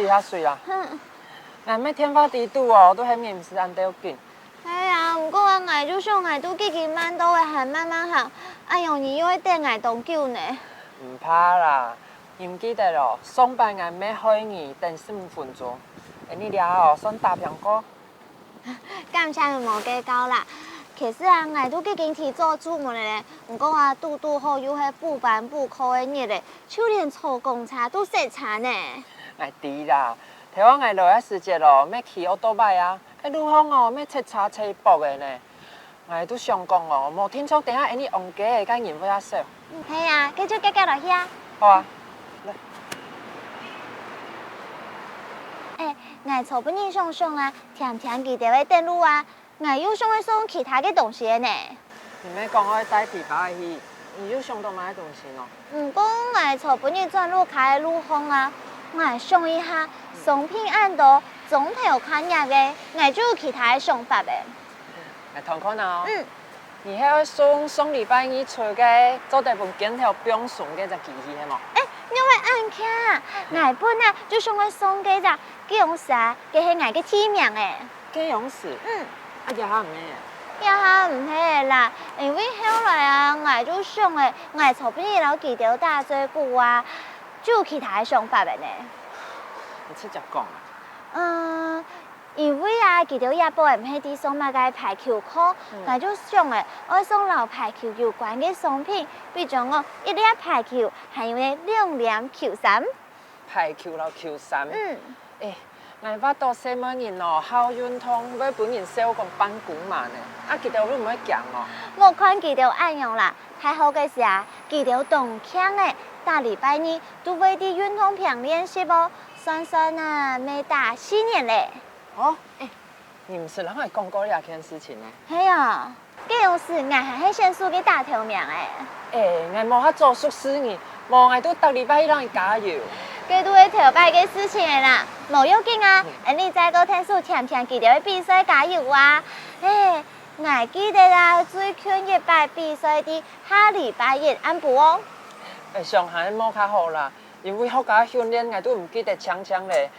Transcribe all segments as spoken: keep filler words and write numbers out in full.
這下水啦。𠊎乜電話裡肚哦，都喊你毋使恁鬥緊。係啊，毋過啊，𠊎就想𠊎都既經慢到會還慢慢行，恁樣你又會等𠊎當久呢。毋怕啦，你毋記得哦，上擺𠊎乜害你等十五分鐘，恁呢這下哦，算打平過。 感謝你無計較啦。其實啊，𠊎都既經提早出門了咧，毋過啊，堵堵好又係補班補課个日咧，就連坐公車都塞車呢。𠊎知啦，頭下𠊎來个時節哦，乜騎奧多拜啊，該路項哦，乜塞車塞爆个呢。𠊎都想講哦，無定著等下恁呢戇居个人會較少。係啊，該就遽遽來去啊。好啊，來。欸，𠊎昨晡日想想啊， 聽聽佢兜个等路啊，𠊎又想愛送其他个東西呢。你乜講愛帶粄粑去，你又想到麼个東西呢？毋過𠊎昨晡日轉屋下个路項啊，𠊎想一下，商品恁多，裝頭較䁿个，𠊎就有其他个想法了。𠊎同看啊哦。嗯。你係愛送上禮拜日出个做得分肩頭放鬆个隻機器係無？欸，仰會恁巧啊？𠊎本來就想愛送該隻，該樣式啊，該係𠊎个地名欸。 該樣式？嗯。啊，這下毋係。這下毋係啦，因為後來啊，𠊎就想欸，𠊎昨晡日摎佢兜打嘴鼓啊，就有其他个想法了呢。你直接講啊。嗯，因為啊，佢兜這駁仔毋係在上麼个排球課，𠊎就想欸，愛送摎排球有關个商品，比將講一粒排球，還有呢兩領球衫。 排球摎球衫。嗯。欸，𠊎發到細妹人哦，好運動會分人笑講半姑媽呢，啊佢兜會毋會驚哦？莫看佢兜恁樣啦，大學个時啊，佢兜當慶欸，逐禮拜日都會在運動坪練習哦，算算啊，乜打四年咧。哦，欸， 你毋識摎𠊎講過這件事情呢？係啊，該樣時𠊎還係選手个打頭名欸。欸，𠊎無恁早熟識你，無𠊎都逐禮拜去摎你加油。該都係頭擺个事情了啦，無要緊啊，𠊎俚再過𢯭手聽聽佢兜个比賽加油啊。欸，𠊎記得啊，最近一擺比賽在下禮拜一暗晡哦。欸，想還係無較好啦，因為學校訓練𠊎都毋記得淨淨咧。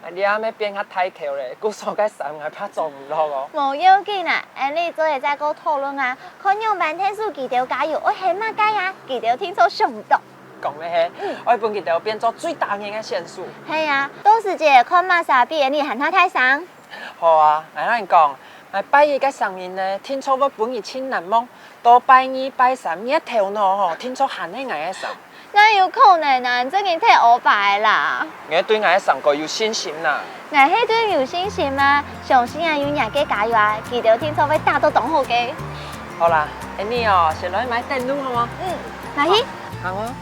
𠊎這下乜變較大箍咧，故所該衫𠊎怕著毋落哦。無要緊啊，𠊎俚做得再過討論啊，看仰般𢯭手佢兜加油愛喊麼个啊，佢兜定著想毋著。講个係，愛分佢兜變做最打眼个選手。係啊，到時節看麼儕比𠊎俚還較大聲。好啊，𠊎摎你講，𠊎拜一个聲音呢，定著會分你盡難忘。 到拜二、拜三，你个頭腦吼，定著還係𠊎个聲。哪有可能啊，你正經忒烏白啦！你愛對𠊎个聲歌有信心啦！𠊎係對你有信心啊，相信啊有若个加油啊，佢兜定著會打到當好个。好啦，恁呢哦，先來買等路好無？嗯，來去。好哦。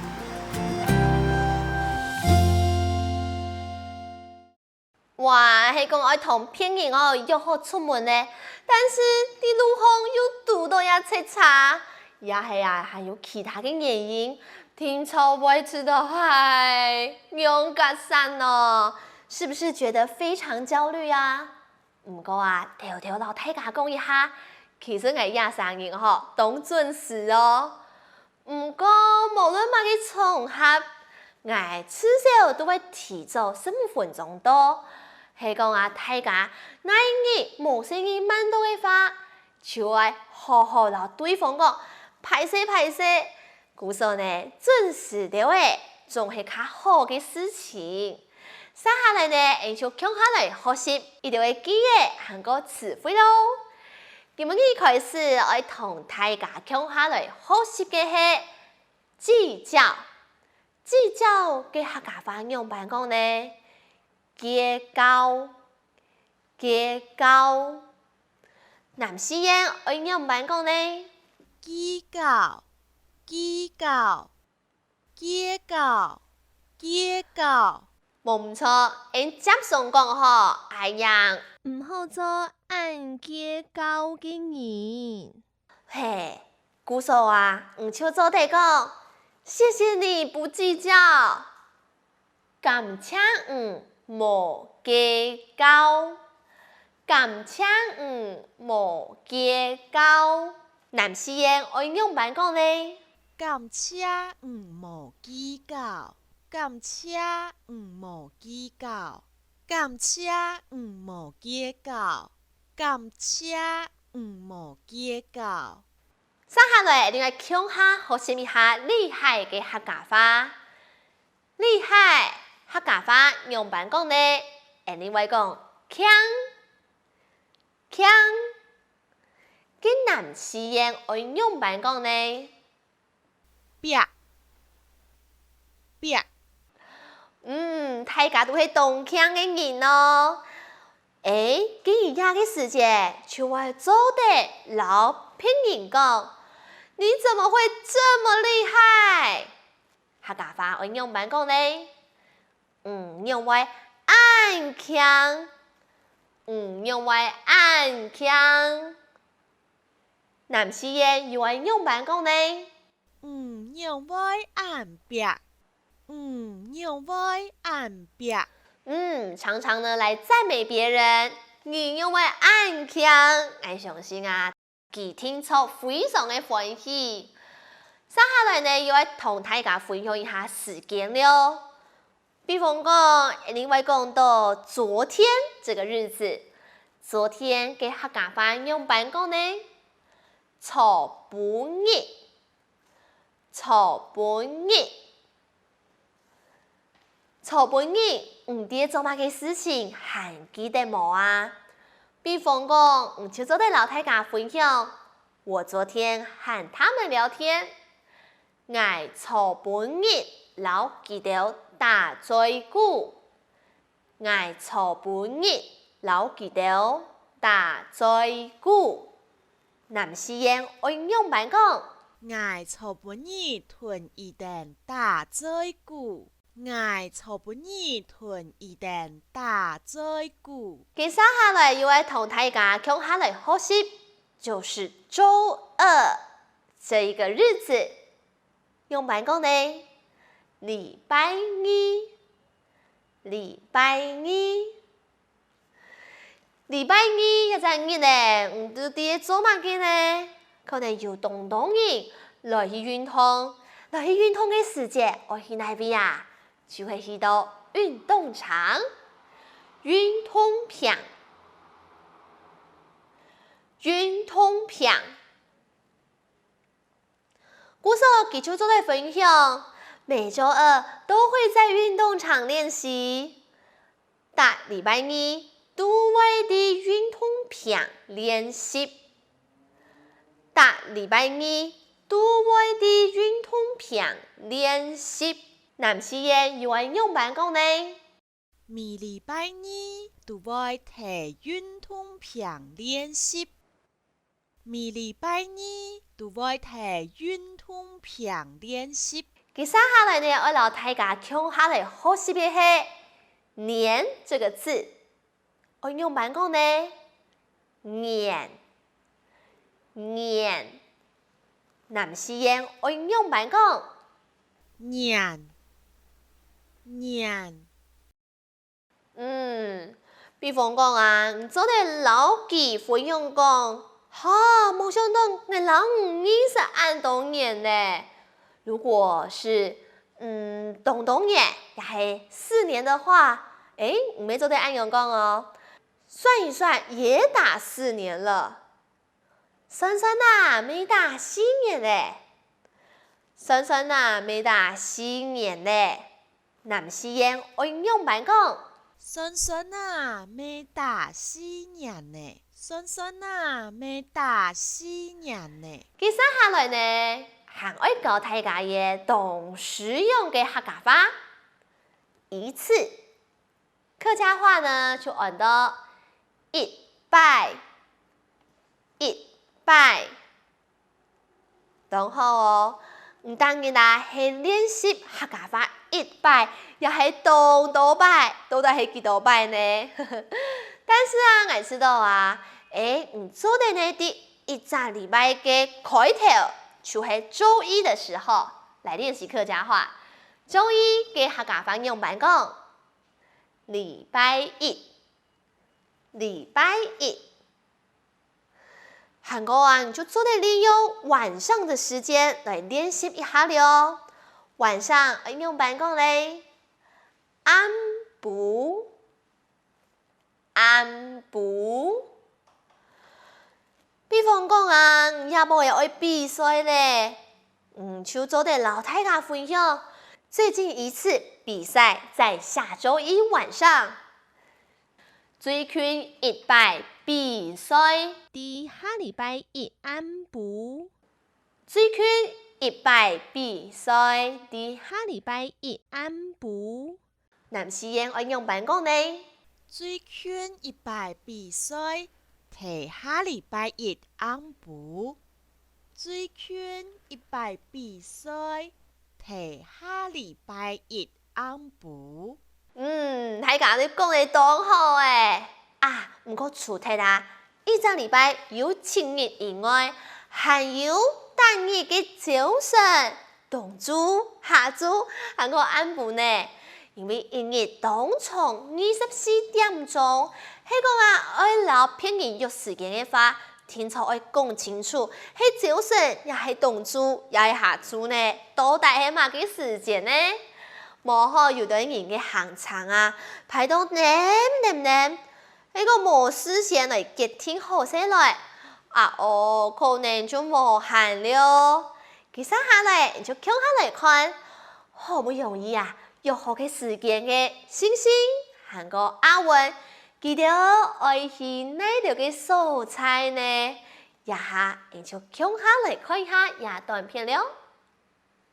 哇，係講愛同別人哦約好出門呢，但是在路項又堵著這塞車，也係啊，還有其他个原因，定著會堵著，唉，仰結煞呢？是不是覺得非常焦慮啊？毋過啊，偷偷摎大家講一下，其實𠊎這儕人吼，當準時哦。 毋過，無論麼个場合，𠊎至少都會提早十五分鐘到。係講啊，大家哪日無細義慢到个話，就愛好好摎對方講，歹勢歹勢。故所呢，準時兜仔，總係較好个事情。 接下來呢，𠊎就共下來學習一兜个句仔還過詞彙囉。今晡日開始，愛同大家共下來學習个係計較。計較个客家話仰般講呢？計較，計較。南四縣愛仰般講呢？計較，計較。 計較，計較。無毋著，𠊎接上講吼，阿英。毋好做恁計較个人。係，故所啊，你就做得講，謝謝你不計較。感謝你無計較。感謝你無計較。南四縣愛仰般講呢？ 感謝你無計較，感謝你無計較。感謝你無計較，感謝你無計較。接下來，𠊎等共下學習一下厲害个客家話。厲害，客家話仰般講呢？𠊎等會講強，強。該南四縣愛仰般講呢？ 壁，壁。嗯，大家都係當慶个人哦。欸，該這个時節就會做得摎別人講：「你怎麼會這麼厲害？」客家話愛仰般講呢？你仰會恁慶？你仰會恁慶？ 南四縣又愛仰般講呢？你仰會恁壁？你仰會恁壁？嗯，常常呢來讚美別人，你仰會恁慶？𠊎相信啊，佢定著非常个歡喜。接下來呢，又愛同大家分享一下時間了。 比方講，𠊎等會講到昨天這個日子，昨天个客家話仰般講呢？昨晡日，昨晡日，昨晡日，你在做麼个事情還記得無啊？比方講，你就做得摎大家分享：「我昨天和他們聊天。」 𠊎昨晡日摎佢兜打嘴鼓。𠊎昨晡日摎佢兜打嘴鼓。南四縣愛仰般講？𠊎昨晡日同佢兜打嘴鼓。𠊎昨晡日同佢兜打嘴鼓。接下來又愛同大家共下來學習，就是週二這一個日子。 仰般講呢？禮拜二，禮拜二。禮拜二這隻日仔，你到底做麼个呢？可能有當多人來去運動，來去運動个時節，愛去哪位啊？就係去到運動場。運動坪，運動坪。 故所佢就做得分享，每週二都會在運動場練習。逐禮拜二都會在運動坪練習。逐禮拜二都會在運動坪練習。南四縣又愛仰般講呢？每禮拜二都會在運動坪練習。 每禮拜二都會在運動坪練習。接下來呢，愛摎大家共下來學習个係「年」這個字，愛仰般講呢？年，年。南四縣愛仰般講？年，年。 嗯，比方講啊，你做得摎佢分享講：「哈，無想到𠊎摎你認識恁多年了。」如果是，嗯，當多年，也係四年的話，欸，你乜做得恁樣講哦：「算一算，也打四年了。」 算算啊，乜打四年了。算算啊，乜打四年了。南四縣愛仰般講？算算啊，乜打四年了。算算啊，乜打四年了。接下來呢，還愛教大家一個當實用个客家話，一次。 客家話呢，就安到一擺，一擺。當好哦，你逐日啊，係練習客家話一擺，也係當多擺，到底係幾多擺呢？但是啊，𠊎知道啊，欸，你做得呢，在一隻禮拜个開頭，就係週一的時候，來練習客家話。週一个客家話仰般講？ 禮拜一，禮拜一。還過啊，你就做得利用晚上的時間來練習一下了哦。晚上愛仰般講呢？暗晡，暗晡。比方講啊，你這晡日愛比賽咧，嗯，就做得摎大家分享，最近一次比賽在下週一晚上。最近一擺比賽，在下禮拜一暗晡。最近一擺比賽，在下禮拜一暗晡。南四縣愛仰般講呢？最近一擺比賽，在下禮拜一暗晡。最近一擺比賽，在下禮拜一暗晡。嗯，大家都講得當好欸！啊，毋過除忒啊，一隻禮拜有七日以外，還有逐日个朝晨、當晝、下晝，還過暗晡呢。因為一日當長二十四點鐘，係講啊，愛摎別人約時間个話，定著愛講清楚，係朝晨也係當晝也係下晝呢，到底係麼个時間呢？無好有兜人个行程啊，排到淰淰淰，係講無事先來決定好勢來，啊哦，可能就無閒了。該接下來，你就共下來看，好不容易啊，約好个時間个星星，還過阿文，佢兜愛去哪兜个所在呢？這下，你就共下來看一下這短片了。